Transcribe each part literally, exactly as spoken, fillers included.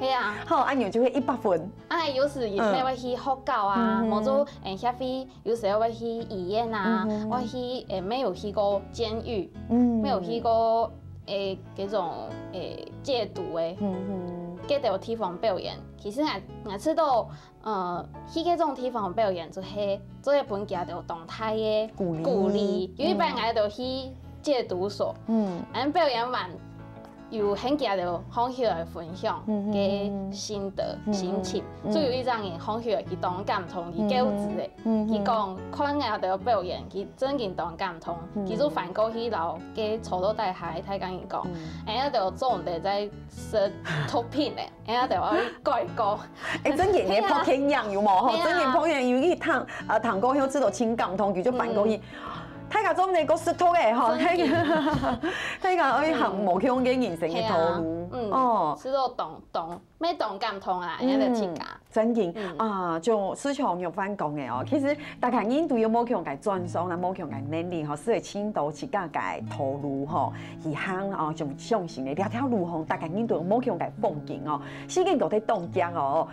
係啊。吼，恁樣就會一百分。啊，有時也嗯。會去學校啊，嗯哼。無就，欸，協會有時候會去醫院啊，嗯哼。會去，欸，沒有去過監獄，嗯。沒有去過，欸，這種，欸，戒毒的，嗯哼。該兜地方表演。其實𠊎，𠊎知道，呃，去該種地方表演就係做得分佢兜當大个鼓勵。鼓勵。有一擺嗯。𠊎兜去戒毒所，嗯。俺表演完， 有喊佢兜好好來分享嗯哼。个心得、嗯哼。心情。嗯。就有一張人好好來，佢當感動，佢嗯哼。噭眵个。嗯哼。佢講看𠊎兜表演，佢真經當感動。嗯。佢就翻過去摎該坐到底下个大家人講，嗯。哎，𠊎兜做毋得再食毒品咧，哎，𠊎兜愛改過。哎，真經个，係啊。拍電影有無？吼，係啊。真經拍電影有去聽，啊，聽過後，知道真感動，佢就翻過去。嗯。 大家做毋得過食毒个吼，真的。大家愛行無共个人生个道路。係啊，嗯，哦。食到當，當，乜當感動啦，嗯，人家自家。真經，嗯。啊，就就像玉凡講个哦，其實大家人都有無共个專長啦，無共个能力吼，係會尋到自家个道路吼，去行哦，就相信个這條路吼，大家人都有無共个風景哦，時間過得當遽哦。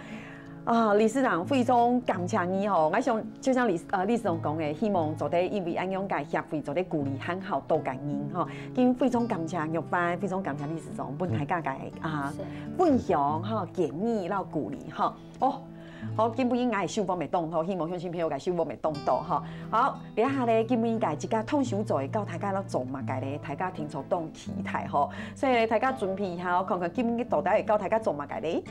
啊，理事長，非常感謝你吼。𠊎想，就像理事，呃，理事長講个，希望做得因為恁樣个協會做得鼓勵還好多个人吼。今非常感謝玉凡，非常感謝理事長，分大家个，啊，是。分享吼，建議摎鼓勵吼。哦，好，今晡日𠊎个收穫乜當多，希望鄉親朋友个收穫乜當多吼。好，這下咧，今晡日个自家動手做个，教大家摎做麼个咧，大家聽著當期待吼。所以咧，大家準備一下哦，看看今晡日到底會教大家做麼个咧。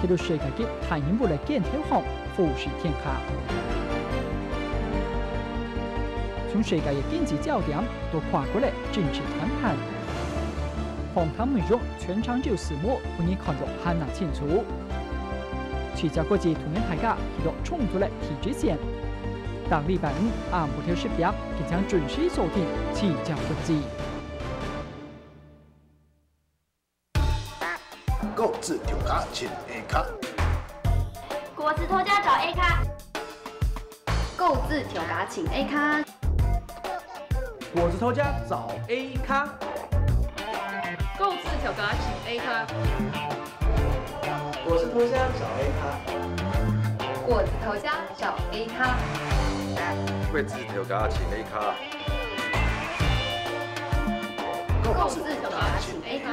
企在世界級大人物个肩頭項，俯視天下。從世界个經濟焦點到跨國个政治談判，訪談內容全場有字幕，分你看到還較清楚。 世界各地同樣大家去到衝突个第一線。逐禮拜五暗晡頭十點，敬請準時鎖定世界各地。各自頭家請A卡。各自頭家找A卡。 各自頭家請A卡。各自頭家找A卡。各自頭家請A卡。各自頭家找A卡。各自頭家找A卡。各自頭家請A卡。各自頭家請A卡。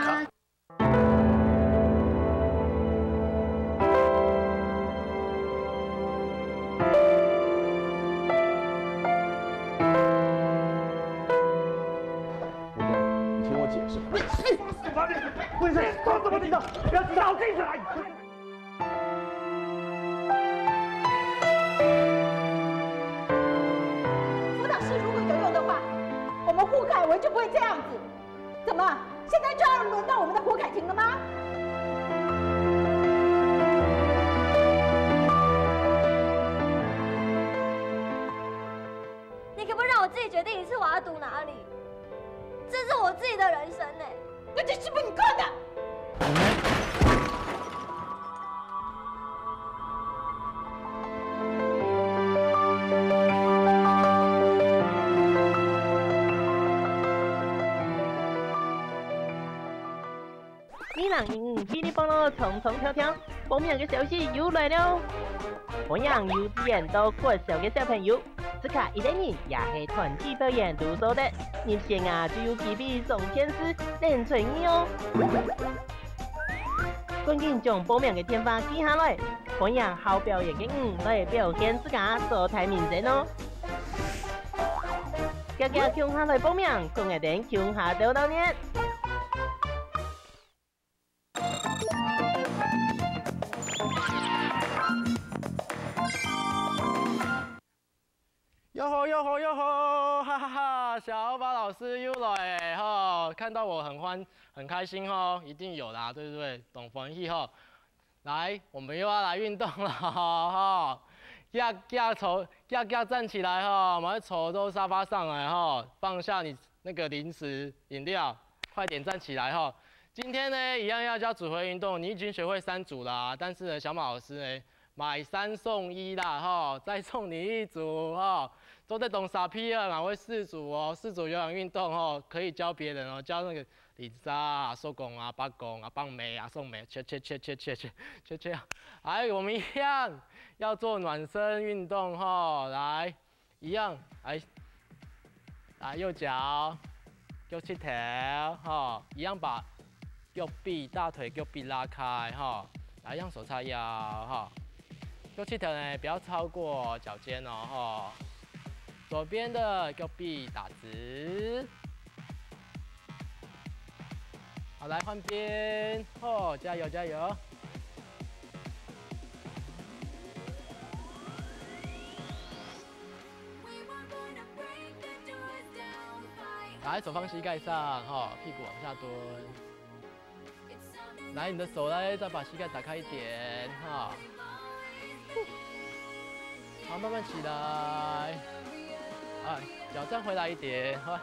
你听我解释。你，你，你，你说什么？你不要知道，我跟你讲。辅导室如果有用的话，我们胡凯文就不会这样子。 怎么，现在就要轮到我们的胡凯婷了吗？你可不可以让我自己决定一次我要读哪里？这是我自己的人生呢。那就是不你看的。 二零二五嗶哩啵哩衝衝跳跳，報名个消息又來了！歡迎幼稚園到國小个小朋友，自家一個人也係團體表演都做得，入選啊就有機會上電視、領春聯哦！ 趕緊將報名个電話記下來，歡迎好表演个你來表現自家做大明星哦！遽遽共下來報名，同𠊎等共下鬥鬧熱！ 喲吼喲吼喲吼，哈哈哈！小歐巴老師又來了哈，看到我很歡很開心哈，一定有啦，對不對？當歡喜哈。來，我們又要來運動了哈，遽遽坐，遽遽站起來哈，我們坐到沙發上來哈，放下你那個零食飲料，快點站起來哈。今天呢，一樣要教組合運動，你已經學會三組啦，但是呢，小馬老師呢， 買三送一啦，吼，再送你一組，吼。做得當沙鼻啊，𠊎會四組哦，四組有氧運動，吼，可以教別人哦，教那個零沙啊、叔公啊、伯公啊、伯姆啊、叔姆，切切切切切切切切。哎，我們一樣要做暖身運動，吼，來， 一樣，來，來右腳，腳膝頭，吼，一樣把腳髀、大腿、腳髀拉開，吼，來，一樣手叉腰，吼，腳膝頭呢，不要超過腳尖哦，吼，左邊的腳髀打直，好，來換邊，吼，加油加油！ 來，手放膝蓋上，吼，屁股往下蹲。來，你的手來，再把膝蓋打開一點，哈。好，慢慢起來。哎，腳站回來一點，好，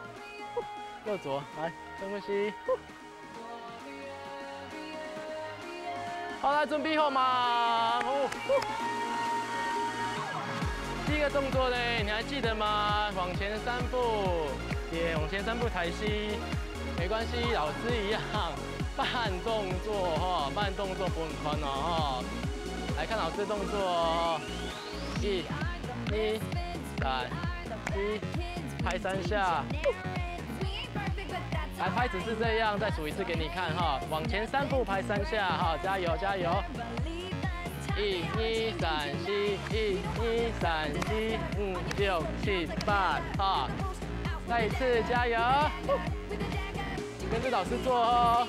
右左，來，深呼吸。 好，來，準備好嗎？哦，哦。第一個動作呢，你還記得嗎？往前三步，也往前三步抬膝，沒關係，老師一樣，慢動作吼，慢動作分你看哦吼。來看老師的動作哦。 一、二、三、四，拍三下。來，拍子是這樣，再數一次給你看哈，往前三步拍三下哈，加油加油！一、二、三、四，一、二、三、四，五、六、七、八，哈，再一次加油！跟著老師做哦。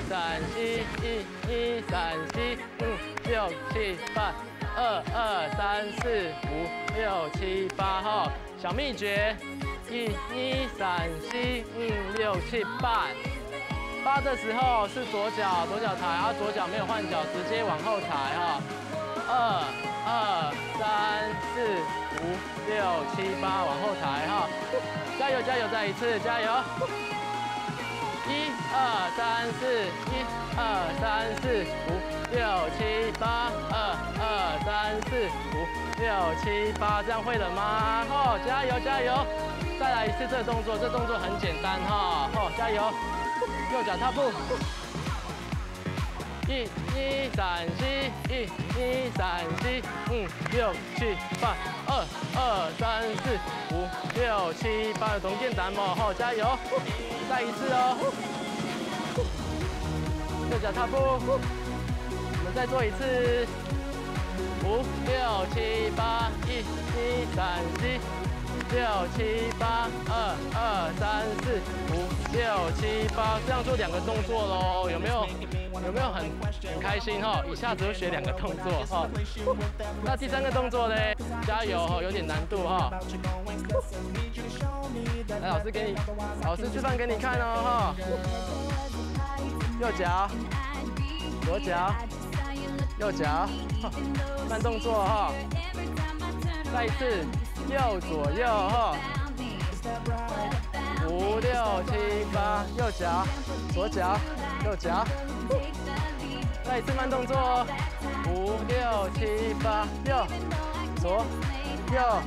三、四，一、二、三、四，五、六、七、八，二、二、三、四、五、六、七、八，吼。小秘訣，一、二、三、四、五、六、七、八。八的时候是左脚，左脚抬，啊，左脚没有换脚，直接往后抬，哈。二、二、三、四、五、六、七、八，往后抬，哈。加油，加油，再一次，加油！一、二、三、四，一、二、三、四、五、六、七、八，二、二、三、四、五、六、七、八，这样会了吗？吼，加油，加油！再来一次这个动作，这动作很简单哈，吼，加油！右脚踏步。一、二、三、四，一、二、三、四，五、六、七、八，二、二、三、四、五、六、七、八，有同简单无？吼，加油！再一次哦。右脚踏步。我们再做一次。五、六、七、八，一、二、三、四、六、七、八，二、二、三、四、五、六、七、八，这样做两个动作咯，有没有？有没有很很开心哈？一下子就学两个动作哈。那第三个动作呢？加油哈，有点难度哈。来，老师给你，老师示范给你看哦哈。右脚，左脚，右脚，慢动作哈。再一次，右左右哈。五六七八，右脚，左脚，右脚。再一次慢动作，五六七八，右左右。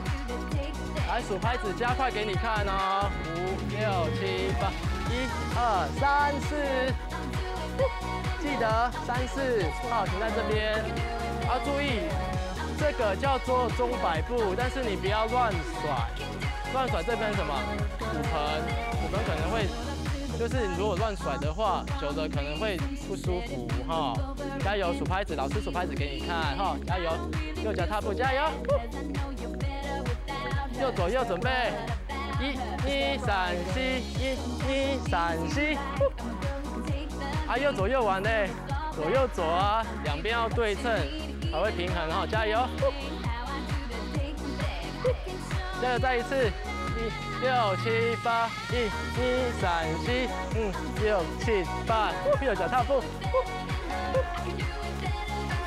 来，数拍子加快给你看哦，五六七八，一二三四。记得三四，好，停在这边。啊，注意，这个叫做钟摆步，但是你不要乱甩。乱甩这边什么？骨盆，骨盆可能会，就是你如果乱甩的话，久了可能会不舒服哈。加油，数拍子，老师数拍子给你看哈，加油！右脚踏步，加油！右左右准备，一二三四，一二三四。啊，右左右完嘞，左右左啊，两边要对称，才会平衡哈，加油！加油，再一次，一六七八。 一二三四五六七八，右脚踏步。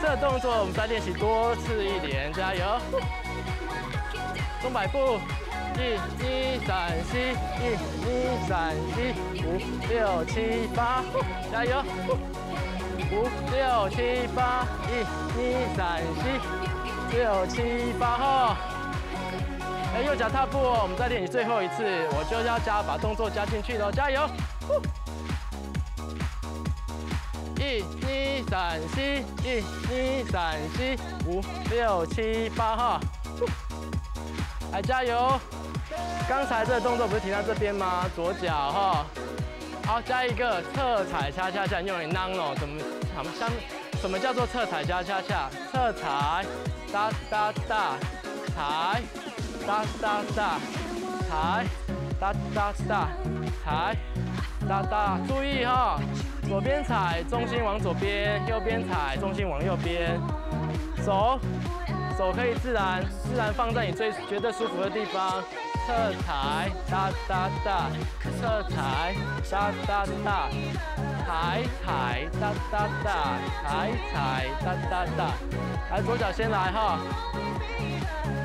这个动作我们再练习多次一点，加油！钟摆步，一二三四，一二三四五六七八，加油！五六七八，一二三四六七八，吼！哎，右脚踏步哦，我们再练习最后一次，我就要加把动作加进去了，加油！一二三四，一二三四五六七八，哈！来加油！刚才这个动作不是停在这边吗？左脚哈，好，加一个侧踩恰恰恰，用力榔哦，怎么像？什么叫做侧踩恰恰恰？侧踩，哒哒哒，踩。 哒哒哒，踩，哒哒哒，踩，哒哒。注意哈，左边踩，重心往左边，右边踩，重心往右边。手，手可以自然自然放在你最觉得舒服的地方。侧踩，哒哒哒，侧踩，哒哒哒，踩踩，哒哒哒，踩踩，哒哒哒。来，左脚先来哈，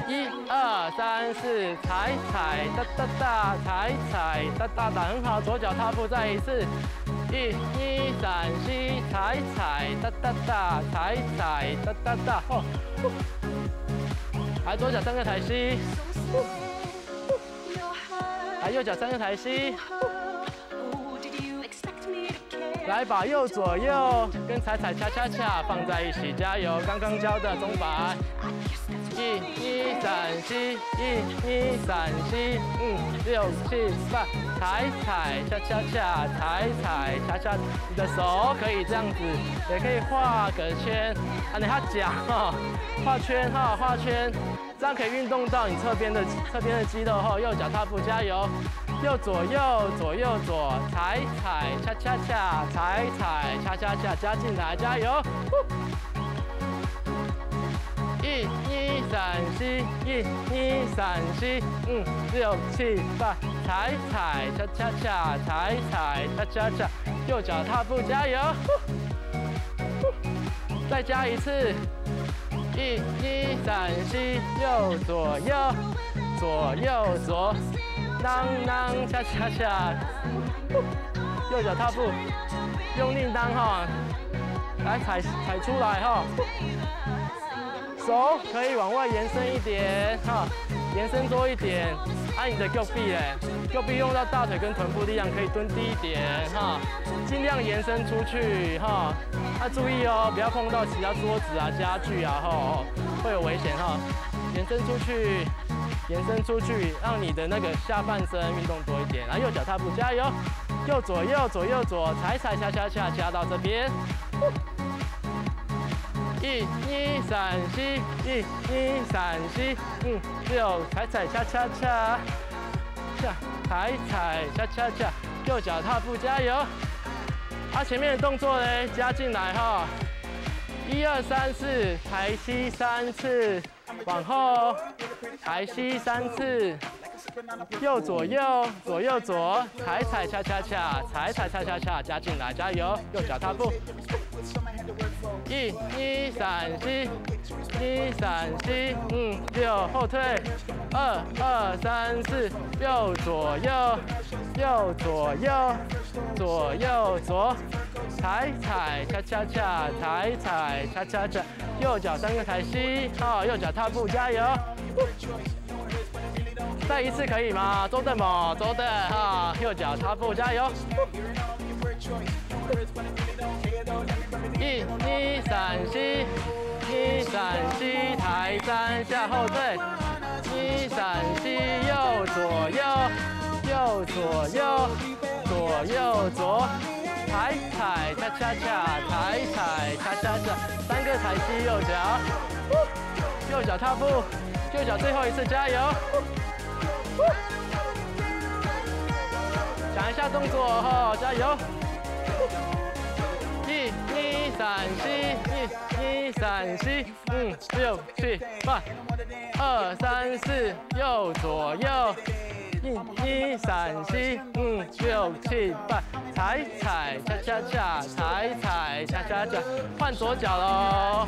一 二三四，踩踩哒哒哒，踩踩哒哒哒，很好，左脚踏步再一次，一二三四，踩踩哒哒哒，踩踩哒哒哒，哦，还左脚三个抬膝，还右脚三个抬膝。 来，把右左右跟踩踩恰恰恰放在一起，加油！刚刚教的钟摆，一二三四，一二三四五六七八，踩踩恰恰恰，踩踩恰恰。你的手可以这样子，也可以画个圈，啊，你要讲哦，画圈哈，画圈。 这样可以运动到你侧边的侧边的肌肉后，右脚踏步，加油！右左右，左右左，踩踩恰恰恰，踩踩恰恰恰，加进来，加油！一二三四，一二三四，五六七八，踩踩恰恰恰，踩踩恰恰恰，右脚踏步，加油！再加一次，一二三四，右左右，左右左，当当恰恰恰，右脚踏步，用力当哈，来踩踩出来哈，手可以往外延伸一点哈，延伸多一点，啊你的右臂嘞，右臂用到大腿跟臀部力量可以蹲低一点哈，尽量延伸出去哈。 那注意哦，不要碰到其他桌子啊、家具啊，吼，会有危险哈。延伸出去，延伸出去，让你的那个下半身运动多一点。然后右脚踏步，加油！右左右左右左，踩踩恰恰恰，加到这边。一二三四，一二三四，五六，踩踩恰恰恰，下踩踩恰恰恰，右脚踏步，加油！ 啊，前面的动作呢，加进来哈。一二三四，抬膝三次，往后，抬膝三次，右左右，左右左，踩踩恰恰恰，踩踩恰恰恰，加进来，加油！右脚踏步。一二三四，一三四，五六，后退，二二三四，右左右，右左右， 左右左，踩踩恰恰恰，踩踩恰恰恰，右脚三个抬膝，好，右脚踏步，加油！再一次可以吗？周正某，周正哈，右脚踏步，加油！一二三四，一三四，抬三下后退，一三四，右左右，右左右。 左右左，踩踩恰恰恰，踩踩恰恰恰，三个抬膝右脚，右脚踏步，右脚最后一次加油。讲一下动作哦，加油！一二三四，一二三四，五六七八，二三四，右左右，一二三四，五六七八，踩踩恰恰恰，踩踩恰恰恰，换左脚喽，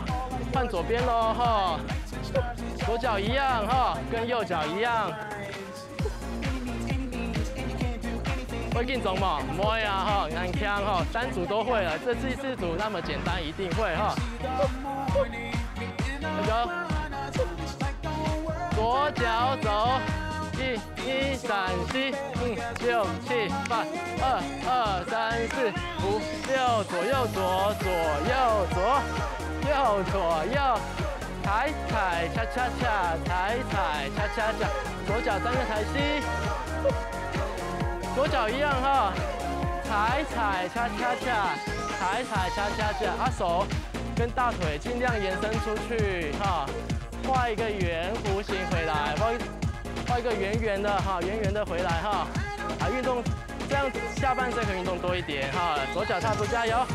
换左边喽吼，左脚一样吼，跟右脚一样。 会紧张吗？毋会啊吼，很强吼，三组都会了，这四四组那么简单，一定会哈。加油！左脚走，一二三四，五六七八，二二三四，五六，左右左，左右左，右左右。 踩踩恰恰恰，踩踩恰恰恰，左脚三个抬膝，左脚一样哈，踩踩恰恰恰，踩踩恰恰恰，啊手跟大腿尽量延伸出去哈，画一个圆弧形回来，画一画一个圆圆的哈，圆圆的回来哈，啊运动这样下半身可以运动多一点哈，左脚踏步加油。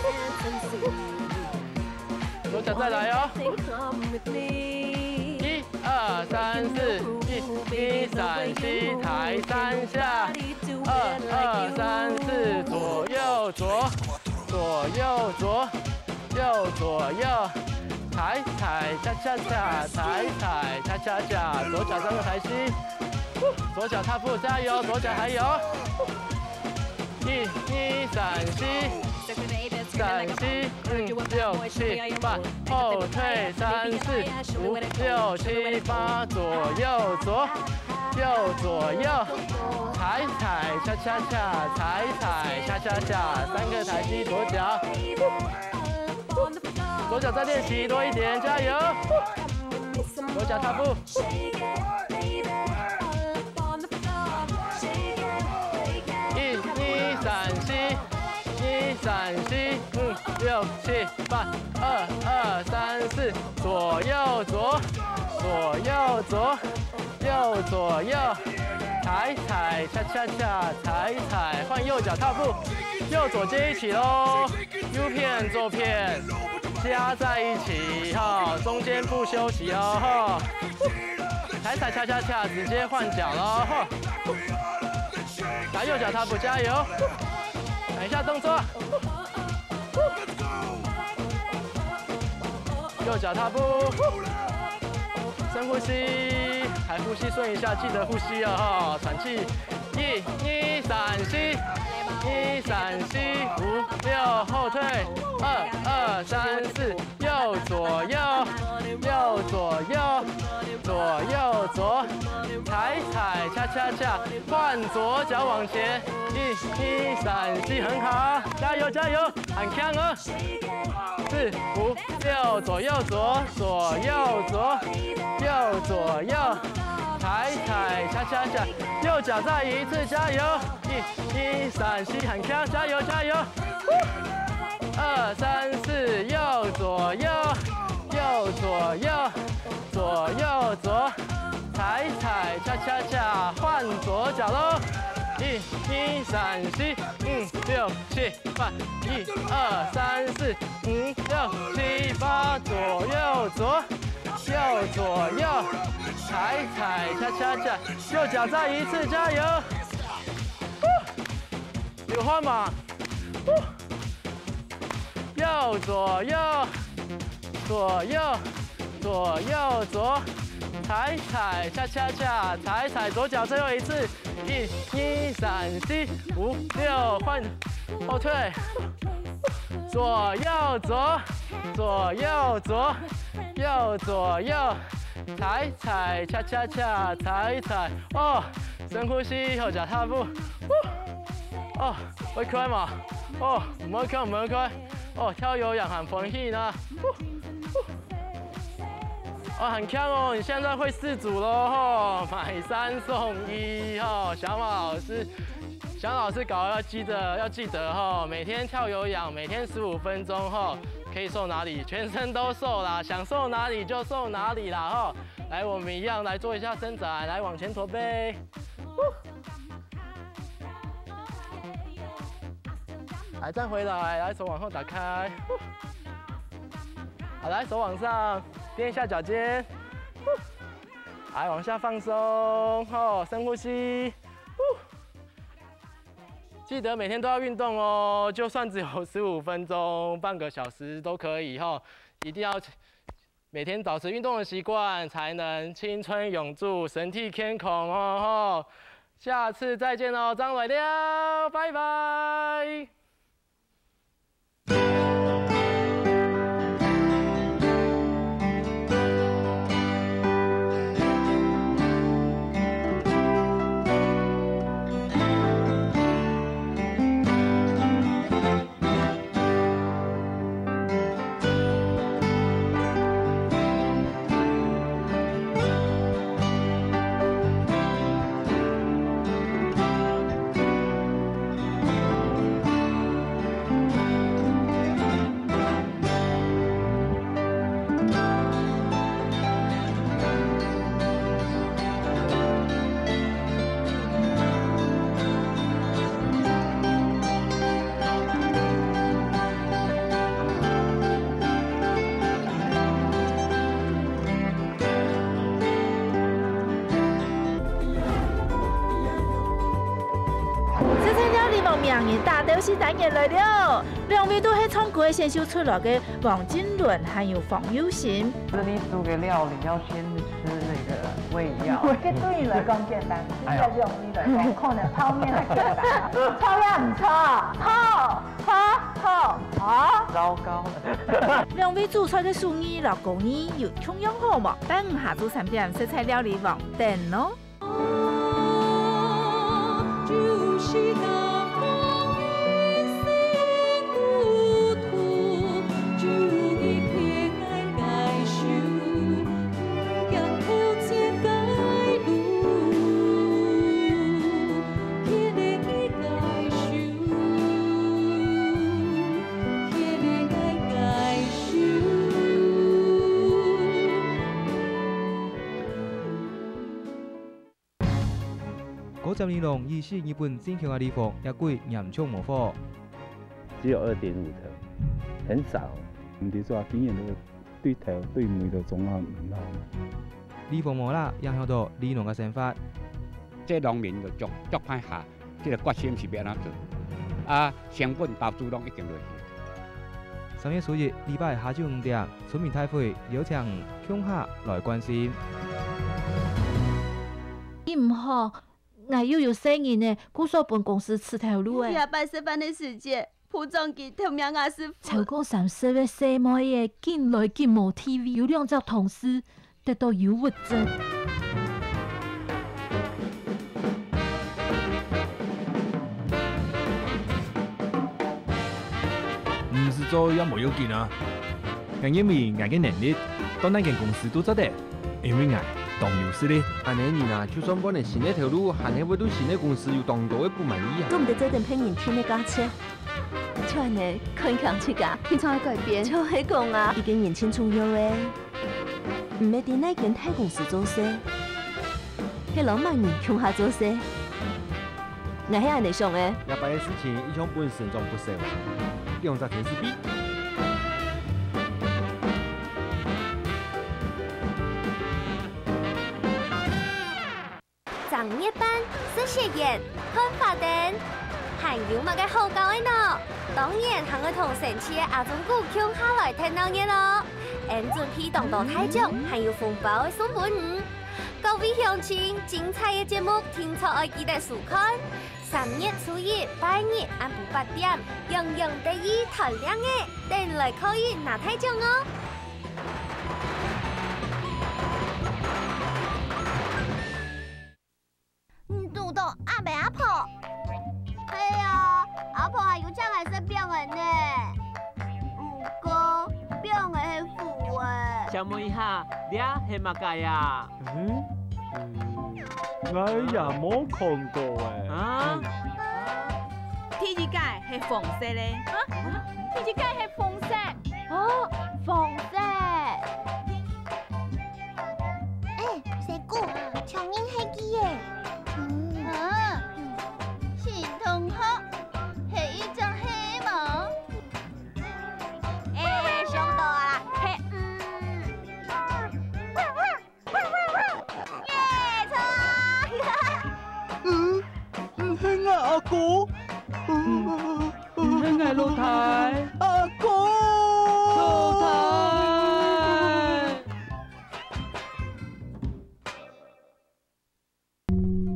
左脚再来哦。一二三四，一二三四，抬三下。二二三四，左右左，左右左，右左右，踩踩恰恰恰，踩踩恰恰恰，左脚三个抬膝，左脚踏步加油，左脚还有。 一二三四，三四五六七八，后退三四五六七八，左右左，右左右，踩踩恰恰恰，踩踩恰恰恰，三个抬膝左脚，左脚再练习多一点，加油！左脚踏步。 一二三四，一三四五六七八，二二三四，左右左，左右左，右左右，踩踩恰恰恰，踩踩换右脚踏步，右左接一起咯，右片左片加在一起哈，中间不休息哦哈。踩踩恰恰恰，直接换脚咯哈。打右脚踏步，加油！等一下动作。 右脚踏步，深呼吸，还呼吸顺一下，记得呼吸哦哈，喘气。一、二、三、四，一、三、四、五、六，后退，二、二、三、四，右左右，右左右，左右左，踩踩恰恰恰，换左脚往前，一、二、三、四，很好，加油加油，很强哦。 四、五、六，左右左，左右左，右左右，踩踩恰恰恰，右脚再一次加油！一、二、三、四，很强，加油加油！二、三、四，右左右，右左右，左右左，踩踩恰恰恰，换左脚喽！一、二、三、四、五、六、七、八，一、二、三、四、五、六、七、八，左右左，右左右，踩踩恰恰恰，右脚再一次加油！呼，流汗吗？呼，右左右，左右，左右左，踩踩恰恰恰，踩踩左脚最后一次，一、二、三、四、五、六，换，后退，左右左，左右左，右左右，踩踩恰恰恰，踩踩哦，深呼吸，右脚踏步，呼，哦，会开吗？哦，唔会开，唔会开，哦，跳有氧很欢喜呢，呼，呼。 哦，很强哦！你现在会四组喽吼，买三送一吼。小马老师，小马老师搞要记得要记得吼，每天跳有氧，每天十五分钟吼，可以瘦哪里，全身都瘦啦，想瘦哪里就瘦哪里啦吼。来，我们一样来做一下伸展，来往前驼背，呼，来站回来，来手往后打开，呼。 好，来，手往上，垫一下脚尖，呼，来，往下放松，吼，深呼吸，呼。记得每天都要运动哦，就算只有十五分钟、半个小时都可以吼，一定要每天保持运动的习惯，才能青春永驻，身体健康哦吼。下次再见哦，张伟亮，拜拜。食材料理王名人打鬥四單元來了，兩位都係唱歌个選手出來个，黃靖倫還有黃又新。這裡煮个料理要先吃那個胃藥。這對你來講簡單，哎呦。對兩位來講，可能泡麵較簡單。錯也毋錯，好，好，好，好。糟糕了。兩位主菜个手藝摎工藝有共樣好無？等下晝三點，食材料理王等哦。林龍以死日本進口个禮服也貴，嚴重無貨。只有二點五頭，很少。毋知做經驗，對頭對尾都總啊毋好。禮服無啦，影響到林龍个生活。這農民就逐逐擺下，這个決心是欲安怎做，啊，成本投資攏已經落去。三月初一禮拜下晝五點，村民大會邀請你共下來關心。你毋好，𠊎又有細人仔，故所分公司辭頭路仔。這擺食飯个時節，部長佢頭名也係超過三十个細妹仔，緊來緊無地位，有兩隻同事得到憂鬱症。毋使做也無要緊啊！𠊎認為𠊎个能力，到哪間公司都做得。 因為𠊎當有實力。恁呢人啊，就算換了新个頭路，還係會對新个公司有當多个不滿意啊。做毋得再等別人定个價錢，就恁呢看輕自家，你正愛改變。就係講啊，一個人盡重要个，毋係在哪間大公司做事，係摎麼人共下做事。 𠊎係恁呢想个。這擺个事情影響分村長不少，兩隻天使飛。正月半，食雪糕，看花燈，還有麼个好搞个呢？當然還愛同神奇个阿忠牯共下來𢯭鬧熱囉！𫣆準備當多大獎，還有紅包送分你。 各位鄉親，精彩个節目定著愛記得收看。三月初一拜日暗晡八點，洋洋得意團靚仔，等來可以拿大獎哦！你堵著阿伯阿婆？係啊，阿婆還有請𠊎食餅仔呢。毋過，餅仔係苦个。請問一下，這係麼个啊？ 嗯，嗯，𠊎也無看過欸。啊？第一個係紅色个。啊？第一個係紅色。哦，紅色。欸，細姑，像人係佢欸。嗯。啊，新同學，係一隻蝦無？欸，想到啊，係，嗯。 耶，著啊！嗯，毋係𠊎阿哥。嗯，毋係𠊎老弟。阿哥。老弟。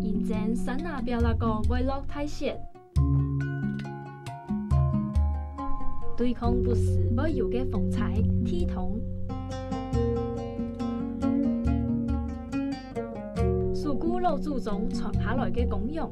因爭山林壁壢角會落大雪， 對抗不時會有个風災、地動。守護老祖宗傳下來个供養，